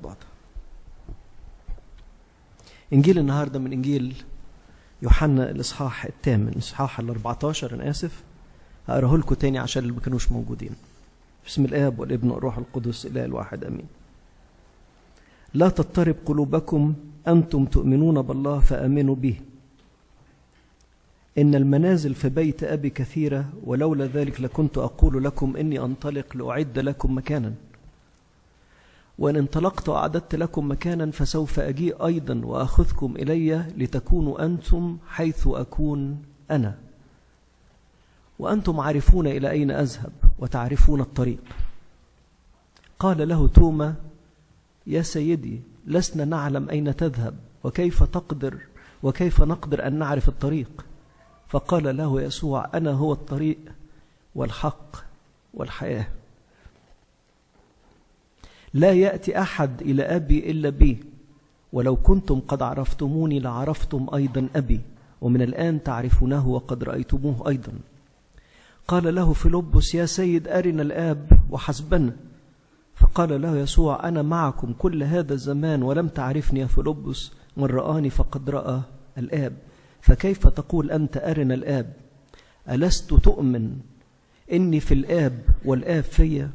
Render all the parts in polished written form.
الموضوع ده. إنجيل النهاردة من إنجيل يوحنا الإصحاح الثامن، الإصحاح 14، أنا آسف، هقراه لكم تاني عشان اللي ما كانوش موجودين. بسم الآب والابن والروح القدس إله الواحد آمين. لا تضطرب قلوبكم، أنتم تؤمنون بالله فآمنوا به. إن المنازل في بيت أبي كثيرة، ولولا ذلك لكنت أقول لكم إني أنطلق لأعد لكم مكانا. وإن انطلقت وأعددت لكم مكانا فسوف أجيء أيضا وأخذكم إلي لتكونوا أنتم حيث أكون أنا. وأنتم عارفون إلى أين أذهب وتعرفون الطريق. قال له توما: يا سيدي، لسنا نعلم أين تذهب، وكيف نقدر أن نعرف الطريق؟ فقال له يسوع: أنا هو الطريق والحق والحياة. لا يأتي أحد إلى أبي إلا بي، ولو كنتم قد عرفتموني لعرفتم أيضا أبي، ومن الآن تعرفونه وقد رأيتموه أيضا. قال له فيلبس: يا سيد، أرنا الآب وحسبنا. فقال له يسوع: أنا معكم كل هذا الزمان ولم تعرفني يا فيلبس؟ من رآني فقد رأى الآب، فكيف تقول أنت أرنا الآب؟ ألست تؤمن إني في الآب والآب في؟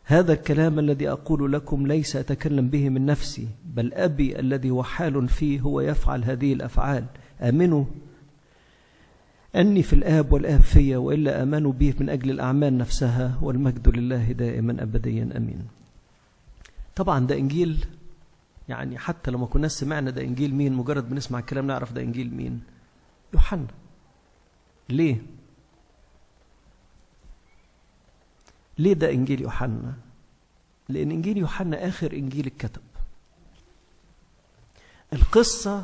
هذا الكلام الذي أقول لكم ليس أتكلم به من نفسي، بل أبي الذي هو حال فيه هو يفعل هذه الأفعال. آمنوا أني في الآب والآب في، وإلا آمنوا به من أجل الأعمال نفسها، والمجد لله دائما أبديا أمين. طبعا ده إنجيل، يعني حتى لو ما كنا سمعنا ده إنجيل مين، مجرد بنسمع الكلام نعرف ده إنجيل مين، يوحنا. ليه؟ ليه ده إنجيل يوحنا؟ لأن إنجيل يوحنا آخر إنجيل اتكتب. القصة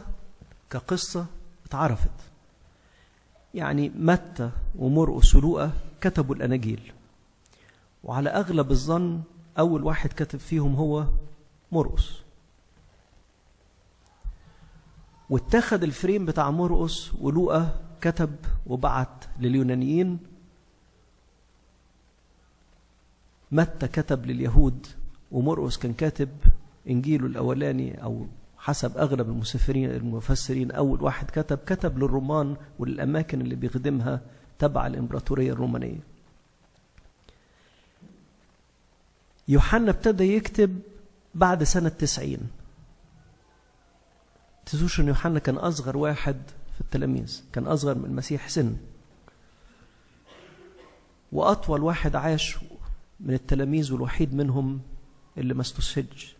كقصة اتعرفت، يعني متى ومرقس ولوقا كتبوا الأناجيل، وعلى أغلب الظن أول واحد كتب فيهم هو مرقس، واتخذ الفريم بتاع مرقس ولوقا كتب وبعت لليونانيين، متى كتب لليهود، ومرقس كان كاتب إنجيله الأولاني أو حسب أغلب المفسرين أول واحد كتب للرومان وللأماكن اللي بيخدمها تبع الإمبراطورية الرومانية. يوحنا ابتدى يكتب بعد سنة 90. تنسوش أن يوحنا كان أصغر واحد في التلاميذ، كان أصغر من المسيح سن، وأطول واحد عاش من التلاميذ، والوحيد منهم اللي ما استشهدش.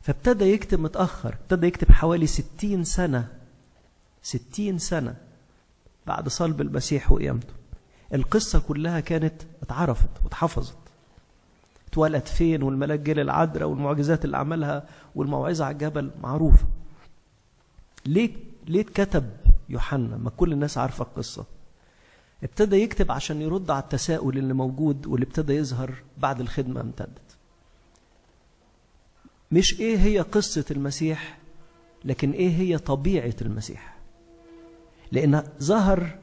فابتدى يكتب متأخر، ابتدى يكتب حوالي 60 سنة، 60 سنة بعد صلب المسيح وقيامته. القصة كلها كانت اتعرفت واتحفظت، اتولد فين، والملاك جه للعذراء، والمعجزات اللي عملها، والموعظة على الجبل معروفة. ليه اتكتب يوحنا؟ ما كل الناس عارفة القصة. ابتدى يكتب عشان يرد على التساؤل اللي موجود واللي ابتدى يظهر بعد الخدمة امتدت. مش ايه هي قصة المسيح، لكن ايه هي طبيعة المسيح. لان ظهر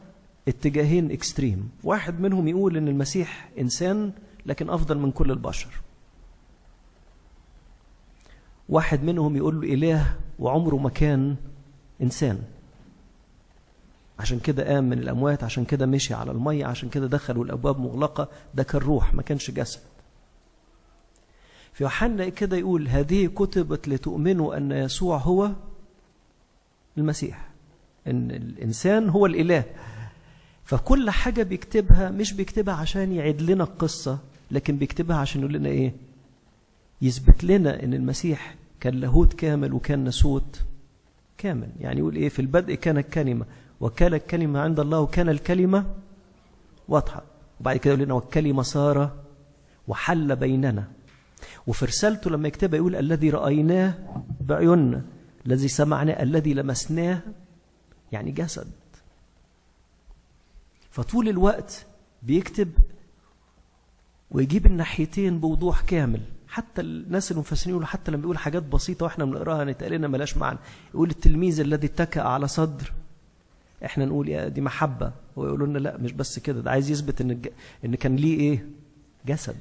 اتجاهين extreme، واحد منهم يقول ان المسيح انسان لكن افضل من كل البشر، واحد منهم يقول له اله وعمره ما كان انسان، عشان كده قام من الاموات، عشان كده مشي على المية، عشان كده دخلوا الابواب مغلقة، ده كان روح ما كانش جسد. في يوحنا كده يقول: هذه كتبت لتؤمنوا أن يسوع هو المسيح، أن الإنسان هو الإله. فكل حاجة بيكتبها مش بيكتبها عشان يعيد لنا القصة، لكن بيكتبها عشان يقول لنا إيه؟ يثبت لنا أن المسيح كان لاهوت كامل وكان ناسوت كامل. يعني يقول إيه؟ في البدء كان الكلمة، وكان الكلمة عند الله، وكان الكلمة واضحة. وبعد كده يقول لنا: والكلمة صار وحل بيننا. وفي رسالته لما يكتبها يقول: الذي رأيناه بعيوننا، الذي سمعناه، الذي لمسناه، يعني جسد. فطول الوقت بيكتب ويجيب الناحيتين بوضوح كامل. حتى الناس المفسرين يقولوا حتى لما بيقول حاجات بسيطة واحنا بنقراها نتقال لنا ملاش معنى، يقول التلميذ الذي اتكأ على صدر، احنا نقول يا دي محبة، هو يقولوا لنا لا مش بس كده، ده عايز يثبت ان كان ليه ايه؟ جسد.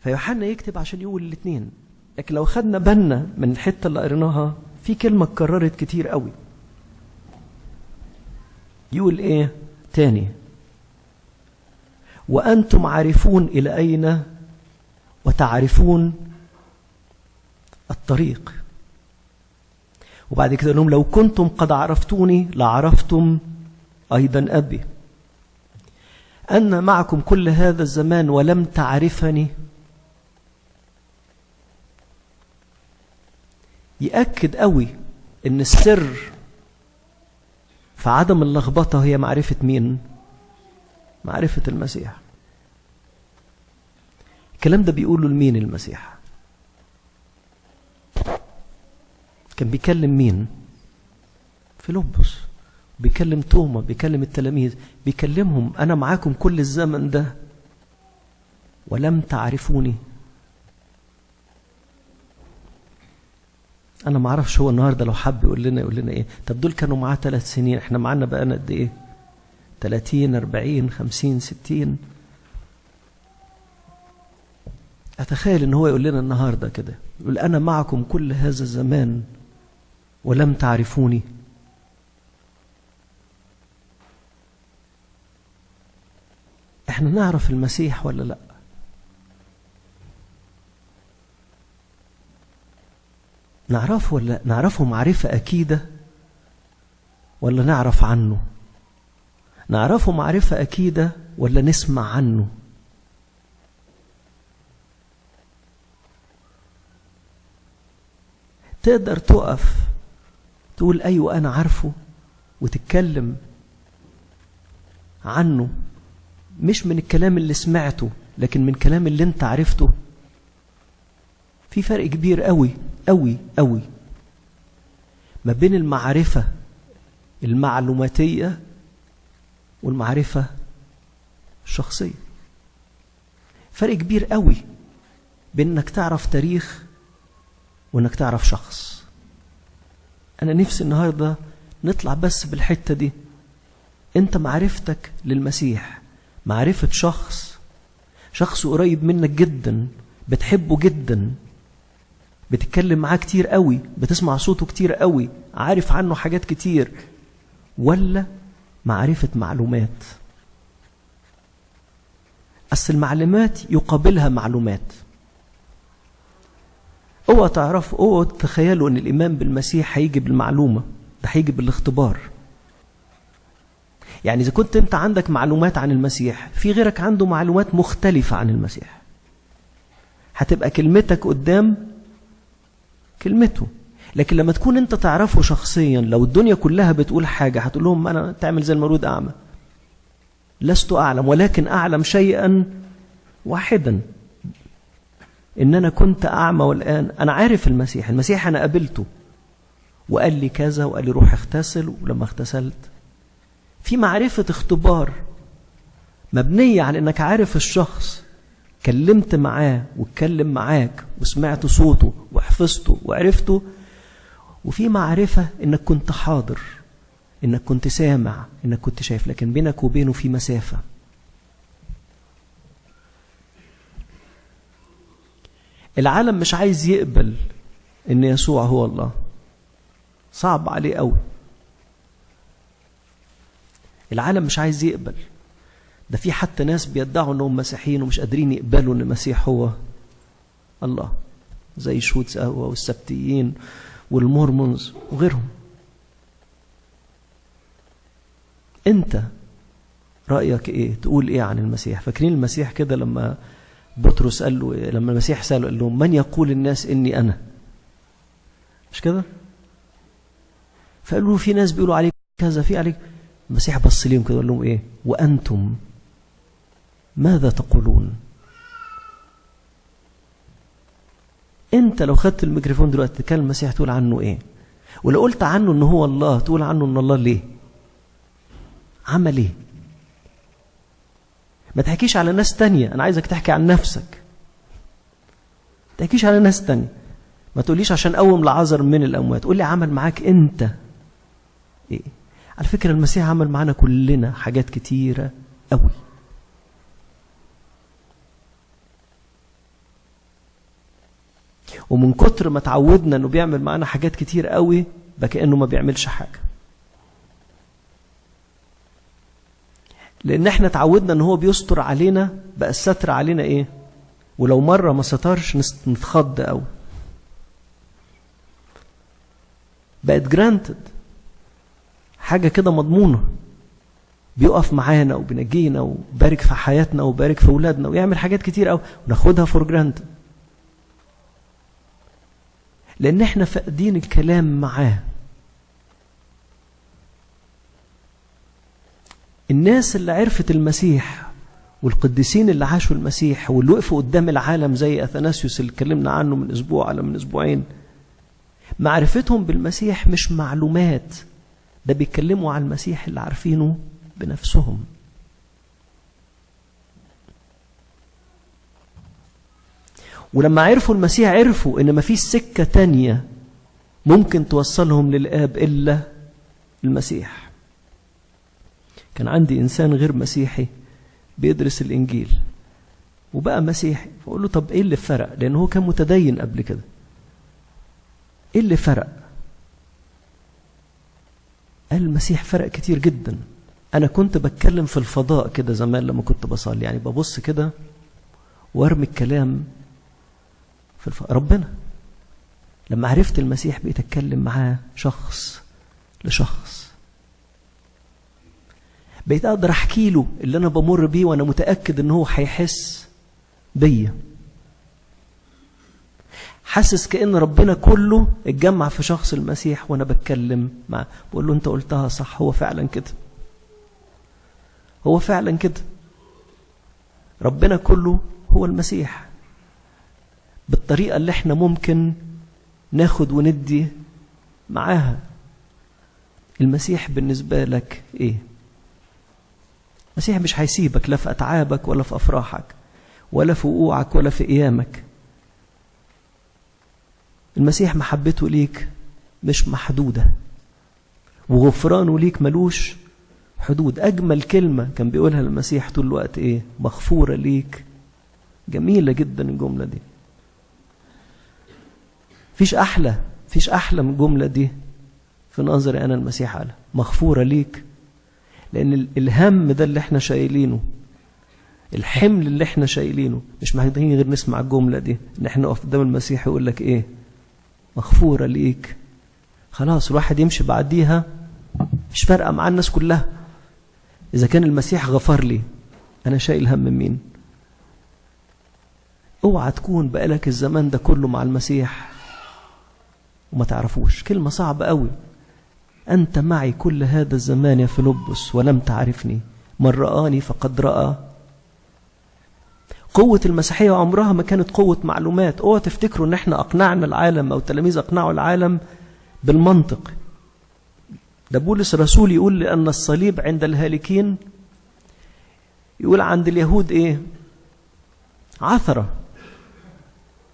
فيوحنا يكتب عشان يقول الاثنين. لكن لو خدنا بالنا من الحتة اللي قريناها، في كلمة اتكررت كتير قوي. يقول ايه تاني؟ وأنتم عارفون إلى أين وتعرفون الطريق. وبعد كده لهم لو كنتم قد عرفتوني لعرفتم أيضا أبي. أن معكم كل هذا الزمان ولم تعرفني. يأكد قوي إن السر في عدم اللخبطة هي معرفة مين؟ معرفة المسيح. الكلام ده بيقوله لمين المسيح؟ كان بيكلم مين؟ فيلبس، بيكلم توما، بيكلم التلاميذ، بيكلمهم أنا معاكم كل الزمن ده ولم تعرفوني. أنا ما أعرفش هو النهاردة لو حب يقول لنا يقول لنا إيه؟ طب دول كانوا معاه 3 سنين، إحنا معانا بقانا قد إيه؟ 30 40 50 60. أتخيل إن هو يقول لنا النهاردة كده، يقول أنا معكم كل هذا الزمان ولم تعرفوني. إحنا نعرف المسيح ولا لأ؟ نعرفه ولا نعرفه معرفة أكيدة ولا نعرف عنه؟ نعرفه معرفة أكيدة ولا نسمع عنه؟ تقدر تقف تقول أيوة أنا عارفه وتتكلم عنه، مش من الكلام اللي سمعته لكن من كلام اللي انت عرفته. في فرق كبير قوي قوي قوي ما بين المعرفة المعلوماتية والمعرفة الشخصية. فرق كبير قوي بين انك تعرف تاريخ وانك تعرف شخص. انا نفسي النهاردة نطلع بس بالحتة دي. انت معرفتك للمسيح معرفة شخص، شخص قريب منك جدا، بتحبه جدا، بتتكلم معاه كتير قوي، بتسمع صوته كتير قوي، عارف عنه حاجات كتير، ولا معرفة معلومات؟ أصل المعلومات يقابلها معلومات. اوعى تعرفوا، اوعوا تخيلوا ان الايمان بالمسيح هيجي بالمعلومة، ده هيجي بالاختبار. يعني اذا كنت انت عندك معلومات عن المسيح، في غيرك عنده معلومات مختلفة عن المسيح، هتبقى كلمتك قدام كلمته. لكن لما تكون انت تعرفه شخصيا، لو الدنيا كلها بتقول حاجة هتقول لهم انا تعمل زي المولود اعمى، لست اعلم ولكن اعلم شيئا واحدا، ان انا كنت اعمى والان انا عارف المسيح. المسيح انا قابلته وقال لي كذا وقال لي روح اغتسل، ولما اغتسلت. في معرفة اختبار مبنية على انك عارف الشخص، كلمت معاه واتكلم معاك وسمعت صوته وحفظته وعرفته. وفي معرفة انك كنت حاضر، انك كنت سامع، انك كنت شايف، لكن بينك وبينه في مسافة. العالم مش عايز يقبل ان يسوع هو الله، صعب عليه قوي. العالم مش عايز يقبل ده. في حتى ناس بيدعوا انهم مسيحيين ومش قادرين يقبلوا ان المسيح هو الله، زي شهود قهوة والسبتيين والمورمونز وغيرهم. انت رأيك ايه؟ تقول ايه عن المسيح؟ فاكرين المسيح كده لما بطرس قال له، لما المسيح سأله قال له من يقول الناس اني انا؟ مش كده؟ فقالوا له في ناس بيقولوا عليك كذا، في عليك. المسيح بص ليهم كده وقال لهم ايه؟ وانتم ماذا تقولون؟ انت لو خدت الميكروفون دلوقتي تتكلم المسيح تقول عنه ايه؟ ولو قلت عنه ان هو الله تقول عنه ان الله ليه؟ عمل ايه؟ ما تحكيش على ناس تانية، انا عايزك تحكي عن نفسك. ما تحكيش على ناس تانية، ما تقوليش عشان قوم لعازر من الاموات، قول لي عمل معاك انت ايه؟ على فكرة المسيح عمل معانا كلنا حاجات كتيرة قوي. ومن كتر ما تعودنا انه بيعمل معانا حاجات كتير قوي بقى كأنه ما بيعملش حاجة، لان احنا تعودنا ان هو بيستر علينا، بقى الستر علينا ايه؟ ولو مرة ما سترش نتخض قوي. بقت granted، حاجة كده مضمونة، بيقف معانا وبينجينا وبارك في حياتنا وبارك في اولادنا ويعمل حاجات كتير قوي، وناخدها for granted، لان احنا فاقدين الكلام معاه. الناس اللي عرفت المسيح والقديسين اللي عاشوا المسيح واللي وقفوا قدام العالم زي اثناسيوس اللي اتكلمنا عنه من اسبوع ولا من اسبوعين، معرفتهم بالمسيح مش معلومات، ده بيتكلموا عن المسيح اللي عارفينه بنفسهم. ولما عرفوا المسيح عرفوا ان مفيش سكة تانية ممكن توصلهم للآب إلا المسيح. كان عندي إنسان غير مسيحي بيدرس الإنجيل وبقى مسيحي، فأقول له طب إيه اللي فرق؟ لأنه هو كان متدين قبل كده. إيه اللي فرق؟ قال المسيح فرق كتير جدا. أنا كنت بتكلم في الفضاء كده زمان لما كنت بصلي، يعني ببص كده وارمي الكلام في الفضاء. ربنا لما عرفت المسيح بقيت أتكلم معاه شخص لشخص، بقيت أقدر أحكي له اللي أنا بمر بيه وأنا متأكد إن هو هيحس بيا. حاسس كأن ربنا كله اتجمع في شخص المسيح وأنا بتكلم معاه، بقول له أنت قلتها صح، هو فعلا كده، هو فعلا كده، ربنا كله هو المسيح، بالطريقة اللي احنا ممكن ناخد وندي معاها. المسيح بالنسبة لك ايه؟ المسيح مش هيسيبك لا في أتعابك ولا في أفراحك ولا في وقوعك ولا في قيامك. المسيح محبته ليك مش محدودة، وغفرانه ليك ملوش حدود. أجمل كلمة كان بيقولها المسيح طول الوقت إيه؟ مغفورة ليك. جميلة جدا الجملة دي، فيش أحلى، فيش أحلى من الجملة دي في نظري أنا. المسيح قالها مغفورة ليك، لأن الهم ده اللي احنا شايلينه، الحمل اللي احنا شايلينه، مش محتاجين غير نسمع الجملة دي، إن احنا نقف قدام المسيح يقول لك إيه؟ مغفورة ليك. خلاص الواحد يمشي بعديها، مش فارقة مع الناس كلها. إذا كان المسيح غفر لي، أنا شايل هم مين؟ اوعى تكون بقالك الزمان ده كله مع المسيح وما تعرفوش. كلمة صعبة قوي، أنت معي كل هذا الزمان يا فيلبس ولم تعرفني، من رآني فقد رأى. قوة المسيحية عمرها ما كانت قوة معلومات. اوعوا تفتكروا ان احنا اقنعنا العالم او التلاميذ اقنعوا العالم بالمنطق. ده بولس الرسول يقول لأن الصليب عند الهالكين، يقول عند اليهود ايه؟ عثرة،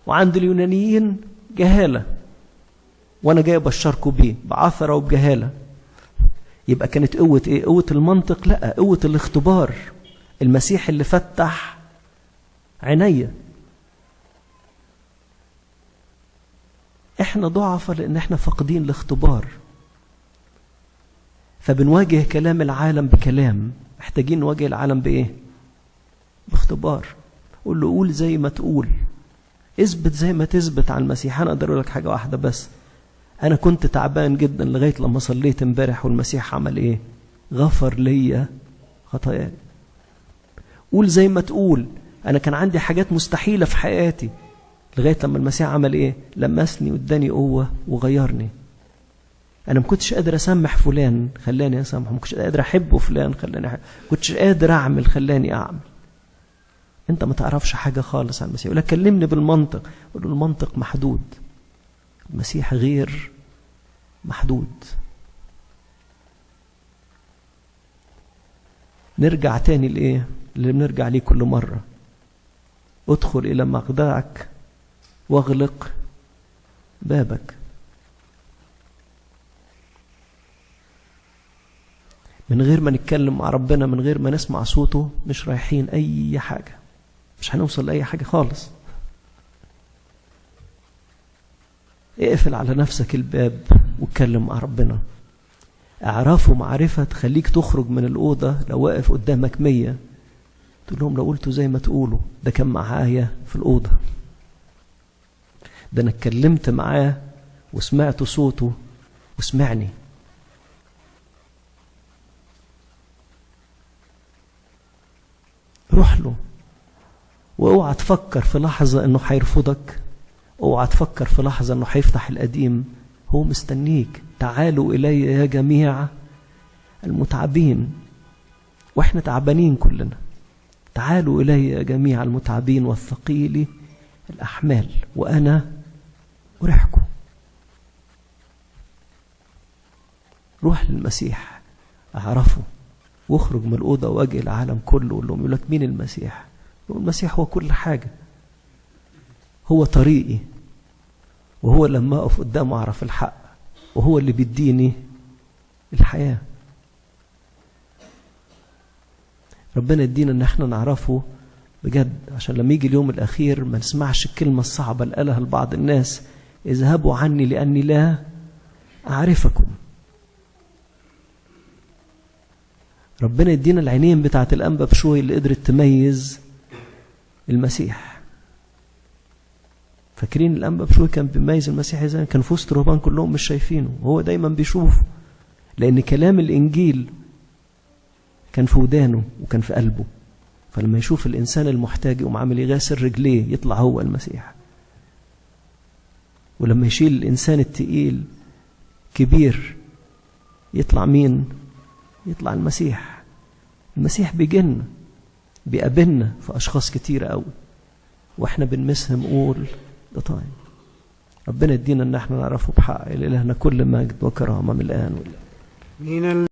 وعند اليونانيين جهالة، وانا جاي ابشركم بيه بعثرة وبجهالة. يبقى كانت قوة ايه؟ قوة المنطق؟ لا، قوة الاختبار. المسيح اللي فتح عينيا. احنا ضعفة لان احنا فاقدين الاختبار، فبنواجه كلام العالم بكلام. محتاجين نواجه العالم بايه؟ باختبار. قول له قول زي ما تقول، اثبت زي ما تثبت على المسيح. انا اقدر اقول لك حاجة واحدة بس، انا كنت تعبان جدا لغاية لما صليت امبارح والمسيح عمل ايه؟ غفر لي خطاياي. قول زي ما تقول، انا كان عندي حاجات مستحيلة في حياتي لغاية لما المسيح عمل ايه؟ لمسني واداني قوة وغيرني. انا ما كنتش قادر اسامح فلان، خلاني اسامحه. ما كنتش قادر احبه فلان، خلاني احبه. ما كنتش قادر اعمل، خلاني اعمل. انت ما تعرفش حاجة خالص عن المسيح. يقول لك كلمني بالمنطق، قول له المنطق محدود، المسيح غير محدود. نرجع تاني لايه؟ اللي بنرجع ليه كل مرة، ادخل الى مخدعك واغلق بابك. من غير ما نتكلم مع ربنا، من غير ما نسمع صوته، مش رايحين اي حاجة، مش هنوصل لأي حاجة خالص. اقفل على نفسك الباب واتكلم مع ربنا. اعرفه معرفة تخليك تخرج من الأوضة لو واقف قدامك 100 تقول لهم لو قلتوا زي ما تقولوا ده كان معايا في الأوضة، ده أنا اتكلمت معاه وسمعت صوته وسمعني. روح له، واوعى تفكر في لحظة انه هيرفضك، اوعى تفكر في لحظة انه هيفتح القديم، هو مستنيك. تعالوا إلي يا جميع المتعبين، واحنا تعبانين كلنا. تعالوا إلي يا جميع المتعبين والثقيل الأحمال وأنا أريحكم. روح للمسيح، أعرفه، واخرج من الأوضة واجه العالم كله وقول لهم، يقول لك مين المسيح؟ المسيح هو كل حاجة، هو طريقي، وهو لما أقف قدامه أعرف الحق، وهو اللي بيديني الحياة. ربنا يدينا ان احنا نعرفه بجد، عشان لما يجي اليوم الأخير ما نسمعش الكلمة الصعبة اللي قالها لبعض الناس، اذهبوا عني لأني لا أعرفكم. ربنا يدينا العينين بتاعت الأنبا بشوي اللي قدرت تميز المسيح. فاكرين الأنبا بشوي كان بيميز المسيح ازاي؟ كان في وسط رهبان كلهم مش شايفينه، وهو دايما بيشوفه، لأن كلام الإنجيل كان في ودانه وكان في قلبه. فلما يشوف الإنسان المحتاج يقوم عامل يغاسل رجليه يطلع هو المسيح. ولما يشيل الإنسان التقيل كبير يطلع مين؟ يطلع المسيح. المسيح بيجينا، بيقابلنا في أشخاص كتيرة قوي، وإحنا بنمسهم all the time. ربنا يدينا إن احنا نعرفه بحق. إلهنا كل مجد وكرامة من الآن والآن.